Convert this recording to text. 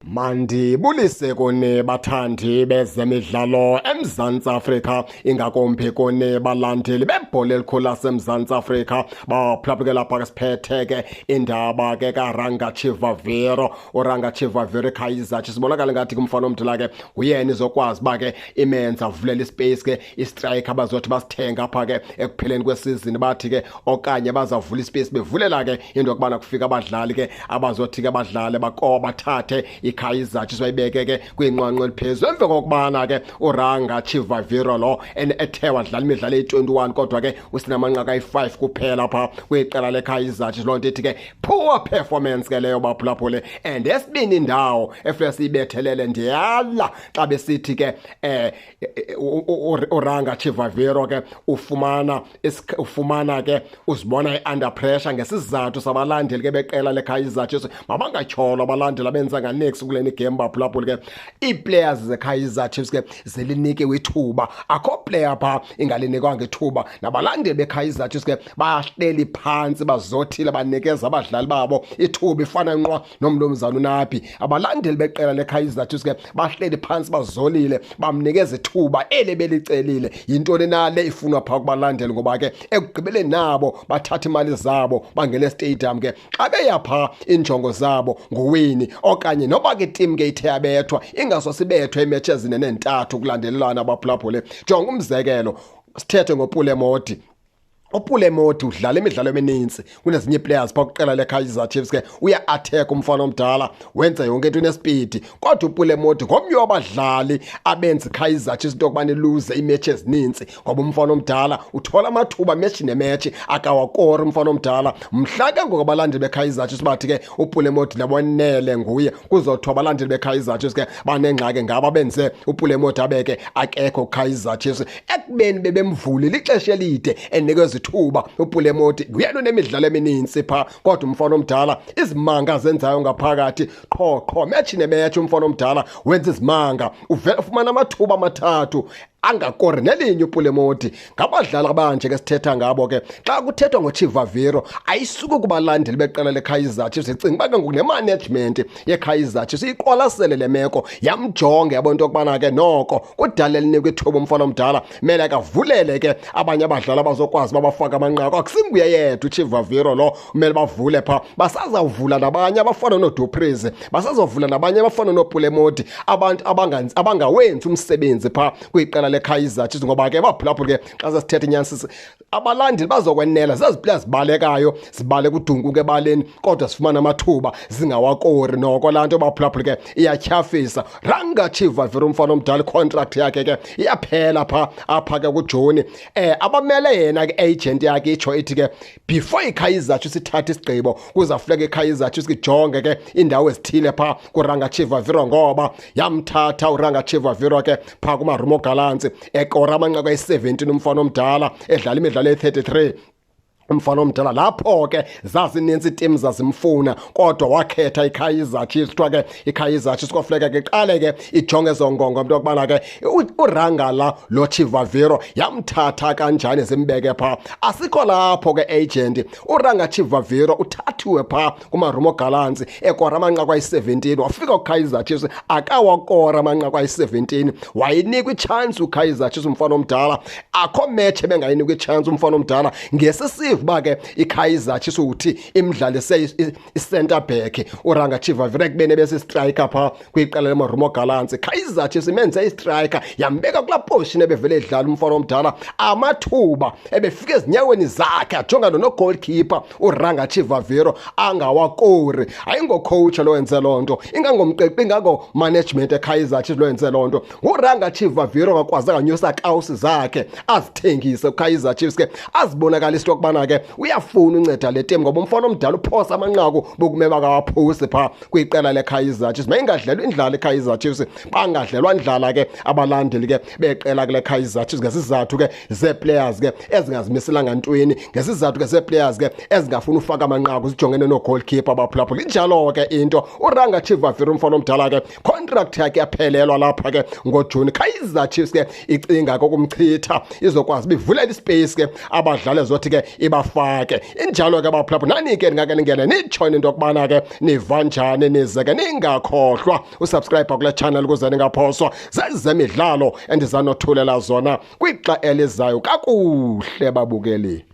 Mandibulise kuni bathandi bezemidlalo eMzantsi Afrika, ingakumbi kuni balandeli bebhola elikhulu laseMzantsi Afrika. Baphulaphuleke lapha ke siphethe ke indaba ke kaRanga Chivaviro. URanga Chivaviro eKaizer Chiefs sibonakala ngathi kumfana omdala ke uyena izokwazi uba ke imenza avulela ispace ke istriker abazothi basithenga apha ke ekupheleni kwesizini, bathi ke okanye bazavula ispace bevulela ke into yokubana kufika abadlali ke abazothi ke badlale bako bathathe iKaizer Chiefs bayibeke ke kwinqwanqwa eliphezulu. Emva kokubana ke uRanga Chivaviro lo ethe wadlala imidlalo eyi-21, kodwa ke usinamanqaku ayi-5 kuphela pha kwiqela leKaizer Chiefs. Loo nto ithi ke poor performance ke leyo, baphulaphule. And esibini indawo efike siyibethelele, ndiyala xa besithi ke uRanga Chivaviro ke ufumana ke uzibona i-under pressure ngesizathu sabalandeli ke beqela leKaizer Chiefs. Mabangatyholwa abalandeli abenza nix kuleni game, baphulaphuli. Ke ii-players zeKaizer Chiefs ke zelinikiwe ithuba, akho player phaa ingalinikwanga ithuba. Nabalandeli beKaizer Chiefs ke bahleli phantsi bazothile, banikeza abadlali babo ithuba, ifana nqwa nomnumzana uNabi. Abalandeli beqela leKaizer Chiefs ke bahleli phantsi bazolile, bamnikeza ithuba eli belicelile. Yintoni na le ifunwa phaa kubalandeli? Ngoba ke ekugqibeleni nabo bathatha imali zabo bangene estadium ke, xa beya phaa iinjongo zabo nguwini, okanye noba ke itim ke ithe yabethwa, ingaso sibethwe iimetshi ezine neentathu kulandelelana. Abaphulaphule, jonga umzekelo, sithethe ngoPule Mmodi. UPule Mmodi udlala imidlalo emininzi kunezinye ii-players phaa kwiqela leKaizer Chiefs ke. Uya-attack umfana omdala, wenza yonke into, unespeed, kodwa uPule Mmodi ngomnye wabadlali abenza iKaizer Chiefs into yokubana iluze iimetshi ezininzi, ngoba umfana omdala uthola amathuba metshi nemetshi, akawakori umfana omdala. Mhla ke ngoku abalandeli beKaizer Chiefs bathi ke uPule Mmodi nabonele nguye, kuzothiwa abalandeli beKaizer Chiefs ke banengxaki ngabo abenze uPule Mmodi abeke akekho Kaizer Chiefs, ekubeni bebemvulile ixesha elide enikeza ithuba. uPule Mmodi nguyena onemidlalo emininzi phaa, kodwa umfana omdala izimanga azenzayo ngaphakathi qho qho, match nematch, umfana omdala wenza izimanga, uvela ufumana amathuba amathathu, angakori nelinye uPule Mmodi. Ngabadlali abanje ke sithetha ngabo ke xa kuthethwa ngoChivaviro. Ayisuki kubalandeli beqela leKaizer Chiefs, icinga uba ke ngoku nemanagement yeKaizer Chiefs iyiqwalasele le meko, yamjonga, yabona into yokubana ke noko kudala elinikwa ithuba umfana omdala, mele akavulele ke abanye abadlali abazokwazi uba bafake amanqaku. Akusinguye yedwa uChivaviro lo kumele bavule phaa, basazawuvula nabanye abafana noDu Preez, basazawuvula nabanye abafana noPule Mmodi, abantu abangawenzi umsebenzi phaa kwiqela leKaizer Chiefs. Ngoba ke baphulaphula ke, xa sesithetha inyani, abalandeli bazokwenela zezi players zibalekayo, zibaleka udunkuka ebaleni, kodwa zifumana amathuba zingawakori. Noko laa nto, baphulaphula ke, iyatyhafisa. Ranga Chivaviro umfana omdala icontract yakhe ke iyaphela phaa apha ke kuJuni. Abamele yena ke, agent yakhe itsho ithi ke before iKaizer Chiefs ithathe isigqibo, kuzafuneka iKaizer Chiefs ijonge ke indawo ezithile phaa kuRanga Chivaviro, ngoba yamthatha uRanga Chivaviro ke phaa kuMarumo Gallants ekora amanqaku ayi-17 umfana omdala, edlala imidlalo eyi-33 umfana omdala. Lapho ke zazininzi iitim zazimfuna, kodwa wakhetha iKaizer Chiefs. Kuthiwa ke iKaizer Chiefs kwafuneka ke iqale ke ijonge ezo ngongo into yokubana ke uRangala lo Chivaviro yamthatha kanjani, zimbeke phaa. Asikho lapho ke agent, uRanga Chivaviro uthathiwe phaa kuMarumo Gallants ekora amanqaku ayi-17, wafika kuKaizer Chiefs akawakora amanqaku ayi-17. Wayinikwa itshansi uKaizer Chiefs umfana omdala, akho match ebengayinikwa itshansi umfana omdala. Ngesisiva uba ke iKaizer Chiefs uthi imdlalise i-center back uRanga Chivaviro ekubeni ebesistriker phaa kwiqela leMarumo Gallants, Kaizer Chiefs imenze istriker, yambeka kulaa position ebevele edlala umfana omdala. Amathuba ebefika ezinyaweni zakhe, ajongana no-goalkeeper uRanga Chivaviro, angawakori. Ayingocoach lo wenze loo nto, ingangomqeqi, ingango-management eKaizer Chiefs lo wenze loo nto, nguRanga Chivaviro ongakwazanga nyusa kawusi zakhe azithengise kuKaizer Chiefs ke, azibonakalisa into yokubana ke uyafuna unceda le team, ngoba umfana omdala uphosa amanqaku bokume bakawaphosi phaa kwiqela leKaizer Chiefs. Mayingadlelwa indlala iKaizer Chiefs, bangadlelwa ndlala ke abalandeli ke beqela kule Kaizer Chiefs ngesizathu ke zee-players ke ezingazimiselanga ntweni, ngesizathu ke zee-players ke ezingafuni ufaka amanqaku zijongene no-goalkeeper. Abaphulaphula, injalo ke into. URanga Chivaviro umfana omdala ke contract Contract yakhe yaphelelwa lapha ke ngoJuni. Kaizer Chiefs ke icinga kokumchitha, izokwazi bivulela ispace ke abadlali ezothi ke ibafake. Injalo ke baphulaphula, nani ke ningake ningene nitshone into yokubana ke niva njani, nize ke ningakhohlwa usubscribe kule channel ukuze ningaphoswa zezemidlalo endizanothulela zona kwixa elizayo. Kakuhle babukeli.